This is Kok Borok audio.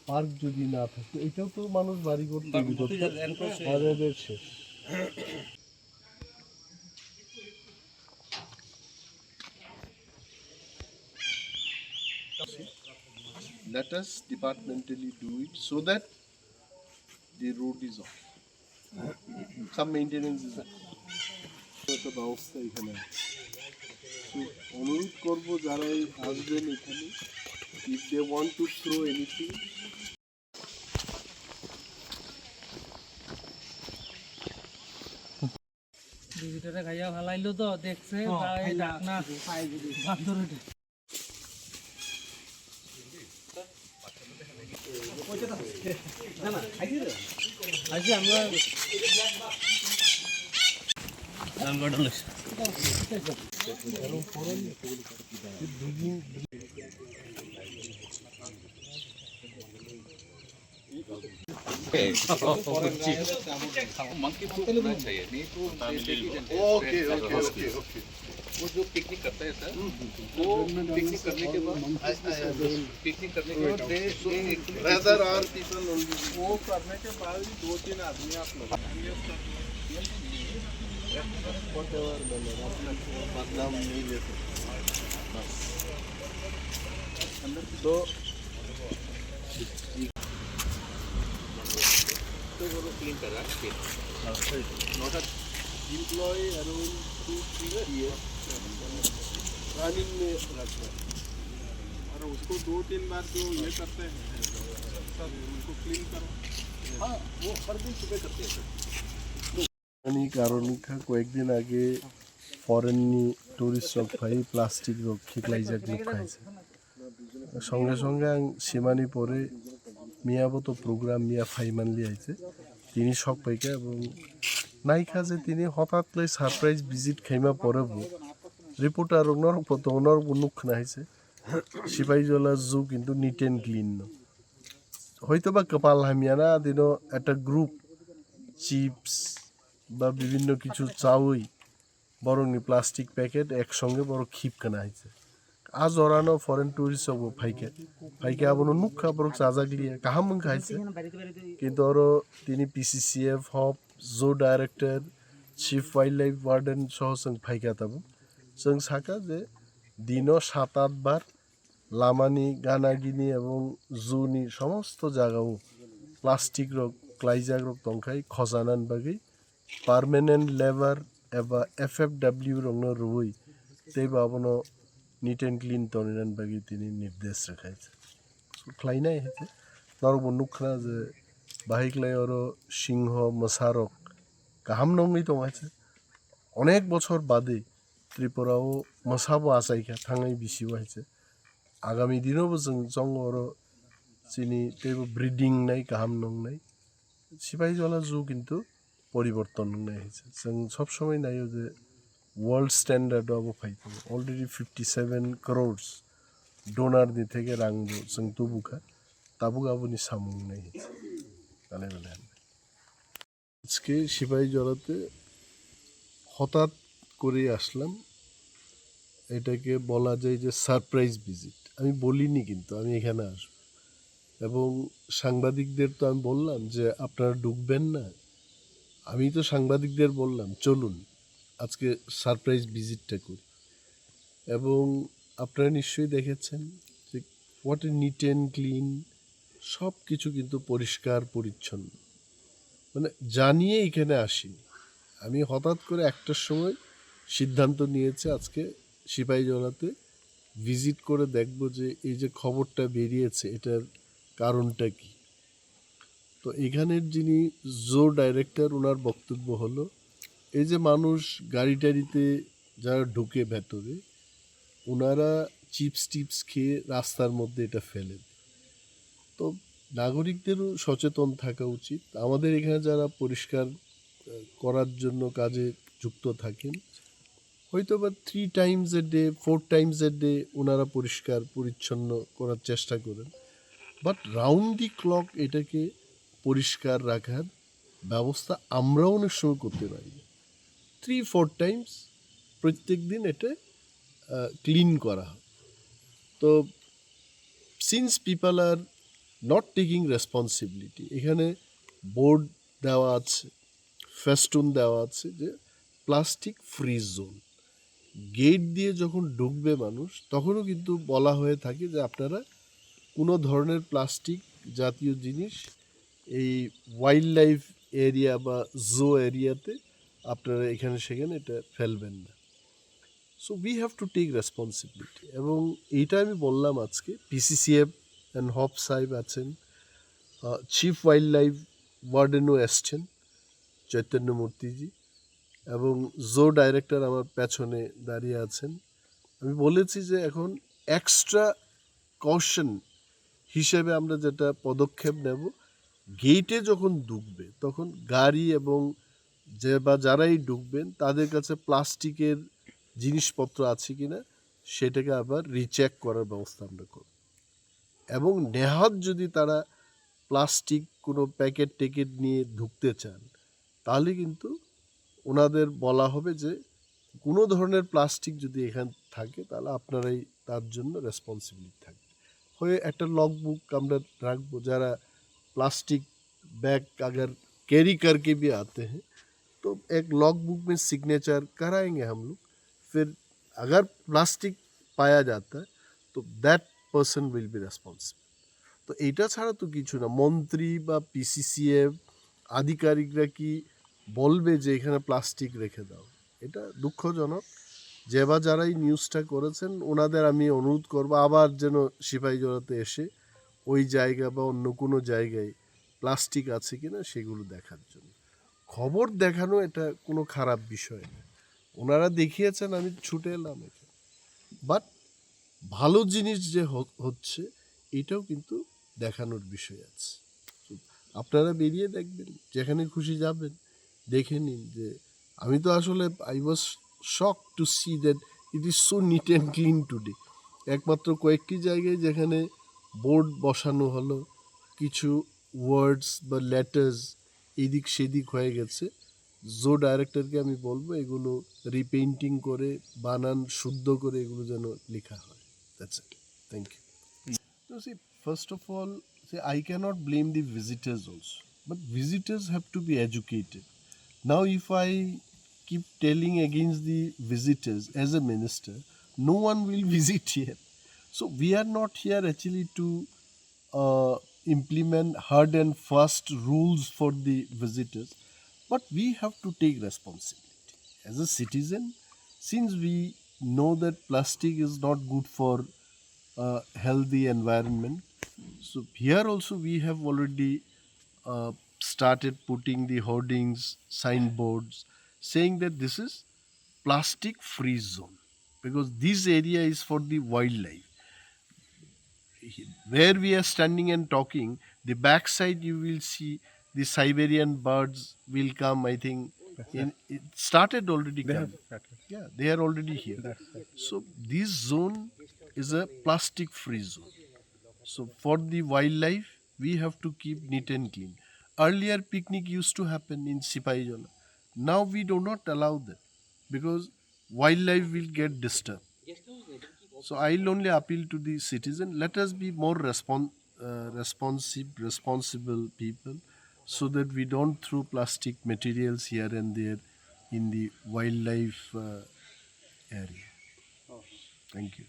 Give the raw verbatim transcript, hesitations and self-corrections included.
পার্ক যদি না থাকতো, এটাও তো মানুষ বাড়ি ঘর তৈরি করতো। আরে রে শেষ। Let us departmentally do it so that the road is off. Some maintenance is একটা ব্যবস্থা এখানে আছে। তো অনুরোধ করবো যারা এই আসবেন এখানে, if they want to throw anything, ভিতরে খাইয়া ফালাইলো তো দেখছে, তাই ডাক না। বান্দর ওঠে। वो जो पिकनिक करता है सर, वो पिकनिक करने के बाद, पिकनिक करने के बाद दे, दे वो करने के बाद भी दो तीन आदमी आप लोग बदनाम नहीं लेते। तो तो वो लोग क्लीन कर रहा है। Not a employee around two three years running में रखना है। और उसको दो तीन बार जो ये करते हैं, सर, उनको क्लीन करो। हाँ, वो हर दिन सुबह करते हैं, सर। এই কারণে কয়েকদিন আগে ফরেননি টুরিস্ট রক ফাই প্লাস্টিক রক খিকলাইজাক রক খাইছে। সঙ্গে সঙ্গে আং সিমানি পরে মিয়াবো তো প্রোগ্রাম মিয়া ফাইমানলি আইছে। তিনি শখ পাইকা এবং নাইকা যে তিনি হঠাৎ লাই সারপ্রাইজ ভিজিট খাইমা পরে বো রিপোর্টার নরক পতো নরক নুখ না হইছে। সিপাহীজলা জু কিন্তু নিট এন্ড ক্লিন ন। হয়তো বা কপাল হামিয়া না দিনও একটা গ্রুপ চিপস বা বিভিন্ন কিছু চাউই বরং নি প্লাস্টিক প্যাকেট একসঙ্গে বড় খিপ কেনা হয়েছে। আজ ওরানো ফরেন টুরিস্ট হবো ফাইকে ফাইকে আবনো নুখা বড় চাজাক লিয়ে কাহাম মুখ খাইছে। কিন্তু ওরও তিনি পিসিসিএফ হব জো director chief wildlife warden সহ সঙ্গে ফাইকা তাবো। সঙ্গে সাকা যে দিনও সাত আট বার লামানি, ganagini ebong zoo ni somosto jaga o plastic rok, klaijak rok tongkhai khojanan bagwi permanent labour eba F F W rokno rwui teibo abono neat and clean toninan bagwi tini nirdesh rwkha. So khlainai hai khe norokbo nukha je bahai khlai oro singho, mwsa rok kaham nongwi tongo hai se. Onek bochor bade Tripura o mwsa bo achai kha thangwi bisi o hai se. Agami dino bo chwng chongo oro chini teibo breeding nai kaham nongnai. Sipaijala zoo kintu poriborton wngnai hai se. Chwng sob somoi naio je world standard o abo phai tongo. Already fifty seven crores donor ni theke rang bo chwng tubu kha. Tabuk aboni samung wngnai hai se. Belai belai hambai. আজকে সিপাহীজলাতে হঠাৎ করে আসলাম, এটাকে বলা যায় যে surprise visit. আমি বলিনি কিন্তু আমি এখানে আসবো, এবং সাংবাদিকদের তো আমি বললাম যে আপনারা ঢুকবেন না। আমি তো সাংবাদিকদের বললাম, "চলুন, আজকে সারপ্রাইজ ভিজিটটা করি।" এবং আপনারা নিশ্চয়ই দেখেছেন যে what a neat and clean, সব কিছু কিন্তু পরিষ্কার পরিচ্ছন্ন। মানে, জানিয়ে এখানে আসিনি আমি। হঠাৎ করে একটার সময় সিদ্ধান্ত নিয়েছি আজকে সিপাহীজলাতে ভিজিট করে দেখব যে এই যে খবরটা বেরিয়েছে, এটার কারণটা কি। তো এখানের যিনি জো ডাইরেক্টর, ওনার বক্তব্য হলো, এই যে মানুষ গাড়ি টাড়িতে যারা ঢুকে ভেতরে, ওনারা চিপস টিপস খেয়ে রাস্তার মধ্যে এটা ফেলে দেয়। তো নাগরিকদেরও সচেতন থাকা উচিত। আমাদের এখানে যারা পরিষ্কার, আহ, করার জন্য কাজে যুক্ত থাকেন, হয়তো বা three Times a day, four Times a day ওনারা পরিষ্কার পরিচ্ছন্ন করার চেষ্টা করেন। বাট রাউন্ড দি ক্লক এটাকে পরিষ্কার রাখার ব্যবস্থা আমরাও অনেক সময় করতে পারি। থ্রি ফোর টাইমস প্রত্যেক দিন এটা ক্লিন করা হয়। তো since people are not taking responsibility, এখানে বোর্ড দেওয়া আছে, ফেস্টুন দেওয়া আছে যে প্লাস্টিক ফ্রি জোন। গেট দিয়ে যখন ঢুকবে মানুষ, তখনও কিন্তু বলা হয়ে থাকে যে আপনারা কোনো ধরনের প্লাস্টিক জাতীয় জিনিস এই ওয়াইল্ড লাইফ এরিয়া বা জু এরিয়াতে আপনারা এখানে সেখানে এটা ফেলবেন না। So we have to take responsibility. এবং এইটা আমি বললাম আজকে, পিসিসিএফ অ্যান্ড হপ সাহেব আছেন, চিফ ওয়াইল্ড লাইফ ওয়ার্ডেনও এসছেন, চৈতন্য মূর্তিজি, এবং জো ডাইরেক্টর আমার পেছনে দাঁড়িয়ে আছেন। আমি বলেছি যে এখন এক্সট্রা কশন হিসেবে আমরা যেটা পদক্ষেপ নেব, গেটে যখন ঢুকবে তখন গাড়ি এবং যে বা যারাই ঢুকবেন তাদের কাছে প্লাস্টিকের জিনিসপত্র আছে কিনা সেটাকে আবার রিচেক করার ব্যবস্থা আমরা করব। এবং নেহাত যদি তারা প্লাস্টিক কোনো প্যাকেট ট্যাকেট নিয়ে ঢুকতে চান, তাহলে কিন্তু ওনাদের বলা হবে যে কোনো ধরনের প্লাস্টিক যদি এখানে থাকে, তাহলে আপনারাই তার জন্য রেসপন্সিবিলিটি থাকবে। হয়ে একটা লগ বুক আমরা রাখবো, যারা প্লাস্টিক बैग अगर कैरी करके भी आते हैं, तो एक लॉग बुक में सिग्नेचर कराएंगे हम लोग। फिर अगर प्लास्टिक पाया जाता है, तो that person will be responsible. তো এটা ছাড়া তো কিছু না। মন্ত্রী বা পিসিসিএফ আধিকারিকরা কি বলবে যে এখানে প্লাস্টিক রেখে দাও? এটা দুঃখজনক। যে বা যারা এই নিউজটা করেছেন, ওনাদের আমি অনুরোধ করব আবার যেন সিপাহীজলাতে এসে ওই জায়গা বা অন্য কোনো জায়গায় প্লাস্টিক আছে কিনা সেগুলো দেখার জন্য। খবর দেখানো এটা কোনো খারাপ বিষয় না। ওনারা দেখিয়েছেন, আমি ছুটে এলাম এখানে। বাট ভালো জিনিস যে হ-, হচ্ছে, এটাও কিন্তু দেখানোর বিষয় আছে। তো আপনারা বেরিয়ে দেখবেন, যেখানে খুশি যাবেন, দেখে নিন যে আমি তো আসলে I was shocked to see that it is so neat and clean today। একমাত্র কয়েকটি জায়গায় যেখানে বোর্ড বসানো হলো, কিছু ওয়ার্ডস বা লেটার্স এদিক সেদিক হয়ে গেছে, জো ডাইরেক্টরকে আমি বলবো এগুলো রিপেইন্টিং করে, বানান শুদ্ধ করে এগুলো যেন লেখা হয়। That's it. Thank you. So see, first of all, see, I cannot blame the visitors also, but visitors have to be educated. Now, if I keep telling against the visitors as a minister, no one will visit here. So we are not here actually to uh, implement hard and fast rules for the visitors, but we have to take responsibility as a citizen, since we know that plastic is not good for uh, healthy environment. So here also we have already uh, started putting the hoardings, signboards, saying that this is plastic free zone, because this area is for the wildlife. Where we are standing and talking, the backside you will see the Siberian birds will come, I think. In, it started already coming. Yeah, they are already here. So this zone is a plastic free zone. So for the wildlife, we have to keep neat and clean. Earlier, picnic used to happen in Sipahijola. Now we do not allow that because wildlife will get disturbed. So I will only appeal to the citizen, let us be more respon-, uh, responsive, responsible people, so that we don't throw plastic materials here and there in the wildlife uh, area. Thank you.